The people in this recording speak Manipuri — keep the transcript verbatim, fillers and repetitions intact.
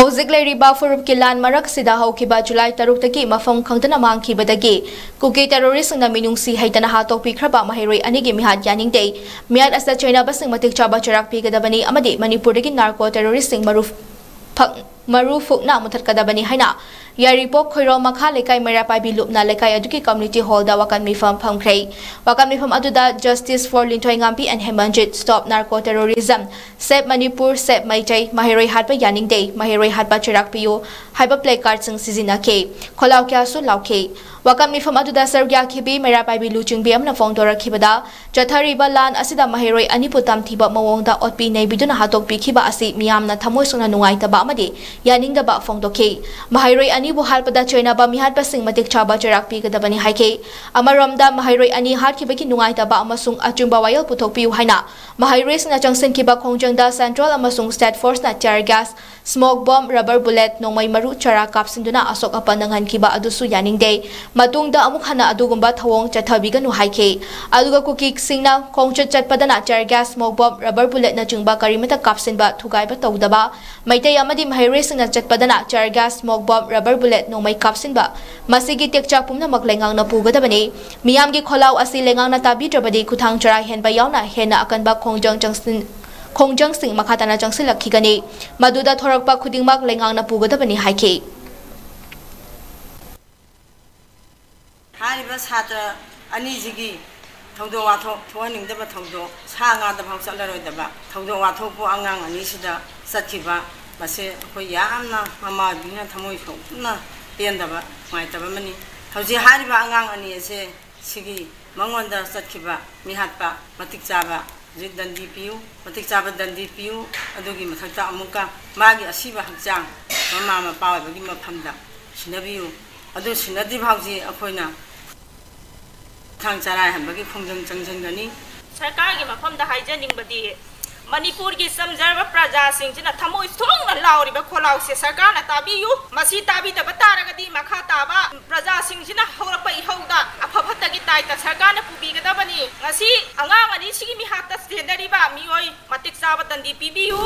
ꯍꯧꯖꯤꯛ ꯂꯩꯔꯤꯕ ꯐꯨꯔꯨꯞꯀꯤ ꯂꯥꯟ ꯃꯔꯛꯁꯤꯗ ꯍꯧꯈꯤꯕ ꯖꯨꯂꯥꯏ ꯇꯔꯨꯛꯇꯒꯤ ꯃꯐꯝ ꯈꯪꯗꯅ ꯃꯥꯡꯈꯤꯕꯗꯒꯤ ꯀꯨꯀꯤ ꯇꯦꯔꯣꯔꯤꯁꯁꯤꯡꯅ ꯃꯤꯅꯨꯡꯁꯤ ꯍꯩꯇꯅ ꯍꯥꯠꯇꯣꯛꯄꯤꯈ꯭ꯔꯕ ꯃꯍꯩꯔꯣꯏ ꯑꯅꯤꯒꯤ ꯃꯤꯍꯥꯠ ꯌꯥꯅꯤꯡꯗꯦ꯫ ꯃꯤꯍꯥꯠ ꯑꯁꯤꯗ ꯆꯩꯅꯕꯁꯤꯡ ꯃꯇꯤꯛ ꯆꯥꯕ ꯆꯩꯔꯥꯛ ꯄꯤꯒꯗꯕꯅꯤ ꯑꯃꯗꯤ ꯃꯅꯤꯄꯨꯔꯗꯒꯤ ꯅꯥꯔꯀꯣ ꯇꯦꯔꯣꯔꯤꯁꯁꯤꯡ ꯃꯔꯨ ꯐꯛ-, ꯃꯔꯨ ꯐꯨꯛꯅ ꯃꯨꯊꯠꯀꯗꯕꯅꯤ ꯍꯥꯏꯅ ꯌꯥꯏꯔꯤꯄꯣꯛ ꯈꯣꯏꯔꯣꯝ ꯃꯈꯥ ꯂꯩꯀꯥꯏ ꯃꯩꯔꯥ ꯄꯥꯏꯕꯤ ꯂꯨꯞꯅ ꯂꯩꯀꯥꯏ ꯑꯗꯨꯒꯤ ꯀꯝꯃ꯭ꯌꯨꯅꯤꯇꯤ ꯍꯣꯜꯗ ꯋꯥꯀꯠ ꯃꯤꯐꯝ ꯐꯝꯈ꯭ꯔꯦ꯫ ꯋꯥꯀꯠ ꯃꯤꯐꯝ ꯑꯗꯨꯗ Justice for ꯂꯤꯟꯊꯣꯏꯉꯥꯝꯕꯤ and ꯍꯦꯃꯟꯖꯤꯠ, Stop Narco Terrorism, Save Manipur, Save Meitei, ꯃꯍꯩꯔꯣꯏ ꯍꯥꯠꯄ ꯌꯥꯅꯤꯡꯗꯦ, ꯃꯍꯩꯔꯣꯏ ꯍꯥꯠꯄ ꯆꯩꯔꯥꯛ ꯄꯤꯌꯨ ꯍꯥꯏꯕ placardꯁꯤꯡ ꯁꯤꯖꯤꯟꯅꯈꯤ꯫ ꯈꯣꯜꯂꯥꯎ ꯀꯌꯥꯁꯨ ꯂꯥꯎꯈꯤ꯫ ꯋꯥꯀꯠ ꯃꯤꯐꯝ ꯑꯗꯨꯗ ꯁꯔꯨꯛ ꯌꯥꯈꯤꯕꯤ ꯃꯩꯔꯥ ꯄꯥꯏꯕꯤ ꯂꯨꯆꯤꯡꯕꯤ ꯑꯃꯅ ꯐꯣꯡꯗꯣꯔꯛꯈꯤꯕꯗ, ꯆꯠꯊꯔꯤꯕ ꯂꯥꯟ ꯑꯁꯤꯗ ꯃꯍꯩꯔꯣꯏ ꯑꯅꯤꯕꯨ ꯇꯝꯊꯤꯕ ꯃꯑꯣꯡꯗ ꯑꯣꯠꯄꯤ ꯅꯩꯕꯤꯗꯨꯅ ꯍꯥꯠꯇꯣꯛꯄꯤꯈꯤꯕ ꯑꯁꯤ ꯃꯤꯌꯥꯝꯅ ꯊꯃꯣꯏ ꯁꯣꯛꯅ ꯅꯨꯡꯉꯥꯏꯇꯕ ꯑꯃꯗꯤ ꯌꯥꯅꯤꯡꯗꯕ ꯐꯣꯡꯗꯣꯛꯈꯤ꯫ ꯃꯍꯩꯔꯣꯏ ꯑꯅꯤꯕꯨ ꯍꯥꯠꯄꯗ ꯆꯩꯅꯕ ꯃꯤꯍꯥꯠꯄꯁꯤꯡ ꯃꯇꯤꯛ ꯆꯥꯕ ꯆꯩꯔꯥꯛ ꯄꯤꯒꯗꯕꯅꯤ ꯍꯥꯏꯈꯤ꯫ ꯑꯃꯔꯣꯝꯗ, ꯃꯍꯩꯔꯣꯏ ꯑꯅꯤ ꯍꯥꯠꯈꯤꯕꯒꯤ ꯅꯨꯡꯉꯥꯏꯇꯕ ꯑꯃꯁꯨꯡ ꯑꯆꯨꯝꯕ ꯋꯥꯌꯦꯜ ꯄꯨꯊꯣꯛꯄꯤꯌꯨ ꯍꯥꯏꯅ ꯃꯍꯩꯔꯣꯏꯁꯤꯡꯅ ꯆꯪꯁꯤꯟꯈꯤꯕ ꯈꯣꯡꯖꯪꯗ Central ꯑꯃꯁꯨꯡ State Forceꯅ tear gas, smoke bomb, rubber bullet, ꯅꯣꯡꯃꯩ ꯃꯔꯨ ꯆꯔꯥ ꯀꯥꯞꯁꯤꯟꯗꯨꯅ ꯑꯁꯣꯛ ꯑꯄꯟ ꯅꯪꯍꯟꯈꯤꯕ ꯑꯗꯨꯁꯨ ꯌꯥꯅꯤꯡꯗꯦ꯫ ꯃꯇꯨꯡꯗ ꯑꯃꯨꯛ ꯍꯟꯅ ꯑꯗꯨꯒꯨꯝꯕ ꯊꯧꯑꯣꯡ ꯆꯠꯊꯕꯤꯒꯅꯨ ꯍꯥꯏꯈꯤ꯫ ꯑꯗꯨꯒ ꯀꯨꯀꯤꯁꯤꯡꯅ ꯈꯣꯡꯆꯠ ꯆꯠꯄꯗꯅ tear gas, smoke bomb, rubber bulletꯅꯆꯤꯡꯕ ꯀꯔꯤꯃꯠꯇ ꯀꯥꯞꯁꯤꯟꯕ, ꯊꯨꯒꯥꯏꯕ ꯇꯧꯗꯕ, ꯃꯩꯇꯩ ꯑꯃꯗꯤ ꯃꯍꯩꯔꯣꯏꯁꯤꯡꯅ ꯆꯠꯄꯗꯅ tear gas, smoke bomb, rubber bullet, ꯅꯣꯡꯃꯩ ꯀꯥꯞꯁꯤꯟꯕ, ꯃꯁꯤꯒꯤ ꯇꯦꯛꯆꯥꯛ ꯄꯨꯝꯅꯃꯛ ꯂꯩꯉꯥꯛꯅ ꯄꯨꯒꯗꯕꯅꯤ꯫ ꯃꯤꯌꯥꯝꯒꯤ ꯈꯣꯜꯂꯥꯎ ꯑꯁꯤ ꯂꯩꯉꯥꯛꯅ ꯇꯥꯕꯤꯗ꯭ꯔꯕꯗꯤ ꯈꯨꯊꯥꯡ ꯆꯔꯥ ꯍꯦꯟꯕ ꯌꯥꯎꯅ ꯍꯦꯟꯅ ꯑꯀꯟꯕ ꯈꯣꯡꯖꯪ ꯆꯪꯁꯤꯟ-, ꯈꯣꯡꯖꯪꯁꯤꯡ ꯃꯈꯥ ꯇꯥꯅ ꯆꯪꯁꯤꯜꯂꯛꯈꯤꯒꯅꯤ꯫ ꯃꯗꯨꯗ ꯊꯣꯔꯛꯄ ꯈꯨꯗꯤꯡꯃꯛ ꯂꯩꯉꯥꯛꯅ ꯄꯨꯒꯗꯕꯅꯤ ꯍꯥꯏꯈꯤ꯫ ꯍꯥꯏꯔꯤꯕ ꯁꯥꯇ꯭ꯔ ꯑꯅꯤꯁꯤꯒꯤ ꯊꯧꯗꯣꯛ ꯋꯥꯊꯣꯛ ꯊꯣꯛꯍꯟꯅꯤꯡꯗꯕ ꯊꯧꯗꯣꯛ, ꯁꯥ ꯉꯥꯗ ꯐꯥꯎ ꯆꯠꯂꯔꯣꯏꯗꯕ ꯊꯧꯗꯣꯛ ꯋꯥꯊꯣꯛꯄꯨ ꯑꯉꯥꯡ ꯑꯅꯤꯁꯤꯗ ꯆꯠꯈꯤꯕ, ꯃꯁꯤ ꯑꯩꯈꯣꯏ ꯌꯥꯝꯅ ꯃꯃꯥ ꯑꯣꯏꯕꯤꯅ ꯊꯃꯣꯏ ꯁꯣꯛꯅ ꯄꯦꯟꯗꯕ, ꯅꯨꯡꯉꯥꯏꯇꯕ ꯑꯃꯅꯤ꯫ ꯍꯧꯖꯤꯛ ꯍꯥꯏꯔꯤꯕ ꯑꯉꯥꯡ ꯑꯅꯤ ꯑꯁꯦ ꯁꯤꯒꯤ ꯃꯉꯣꯟꯗ ꯆꯠꯈꯤꯕ ꯃꯤꯍꯥꯠꯄ ꯃꯇꯤꯛ ꯆꯥꯕ ꯍꯧꯖꯤꯛ ꯗꯟꯗꯤ ꯄꯤꯌꯨ, ꯃꯇꯤꯛ ꯆꯥꯕ ꯗꯟꯗꯤ ꯄꯤꯌꯨ꯫ ꯑꯗꯨꯒꯤ ꯃꯊꯛꯇ ꯑꯃꯨꯛꯀ ꯃꯥꯒꯤ ꯑꯁꯤꯕ ꯍꯛꯆꯥꯡ ꯃꯃꯥ ꯃꯄꯥ ꯑꯣꯏꯕꯒꯤ ꯃꯐꯝꯗ ꯁꯤꯟꯅꯕꯤꯌꯨ꯫ ꯑꯗꯨ ꯁꯤꯟꯅꯗ꯭ꯔꯤ ꯐꯥꯎꯁꯤ ꯑꯩꯈꯣꯏꯅ ꯊꯥꯡ ꯆꯔꯥꯏꯍꯟꯕꯒꯤ ꯈꯣꯡꯖꯪ ꯆꯪꯁꯤꯟꯒꯅꯤ꯫ ꯁꯔꯀꯥꯔꯒꯤ ꯃꯐꯝꯗ ꯍꯥꯏꯖꯅꯤꯡꯕꯗꯤ, ꯃꯅꯤꯄꯨꯔꯒꯤ ꯆꯝꯖꯔꯕ ꯄ꯭ꯔꯖꯥꯁꯤꯡꯁꯤꯅ ꯊꯃꯣꯏ ꯁꯣꯛꯅ ꯂꯥꯎꯔꯤꯕ ꯈꯣꯜꯂꯥꯎꯁꯦ ꯁꯔꯀꯥꯔꯅ ꯇꯥꯕꯤꯌꯨ꯫ ꯃꯁꯤ ꯇꯥꯕꯤꯗꯕ ꯇꯥꯔꯒꯗꯤ ꯃꯈꯥ ꯇꯥꯕ ꯄ꯭ꯔꯖꯥꯁꯤꯡꯁꯤꯅ ꯍꯧꯔꯛꯄ ꯏꯍꯧꯗ ꯑꯐ ꯐꯠꯇꯒꯤ ꯗꯥꯏꯇ ꯁꯔꯀꯥꯔꯅ ꯄꯨꯕꯤꯒꯗꯕꯅꯤ꯫ ꯉꯁꯤ ꯑꯉꯥꯡ ꯑꯅꯤꯁꯤꯒꯤ ꯃꯤꯍꯥꯠꯇ ꯆꯦꯟꯅꯔꯤꯕ ꯃꯤꯑꯣꯏ ꯃꯇꯤꯛ ꯆꯥꯕ ꯗꯟꯗꯤ ꯄꯤꯕꯤꯌꯨ꯫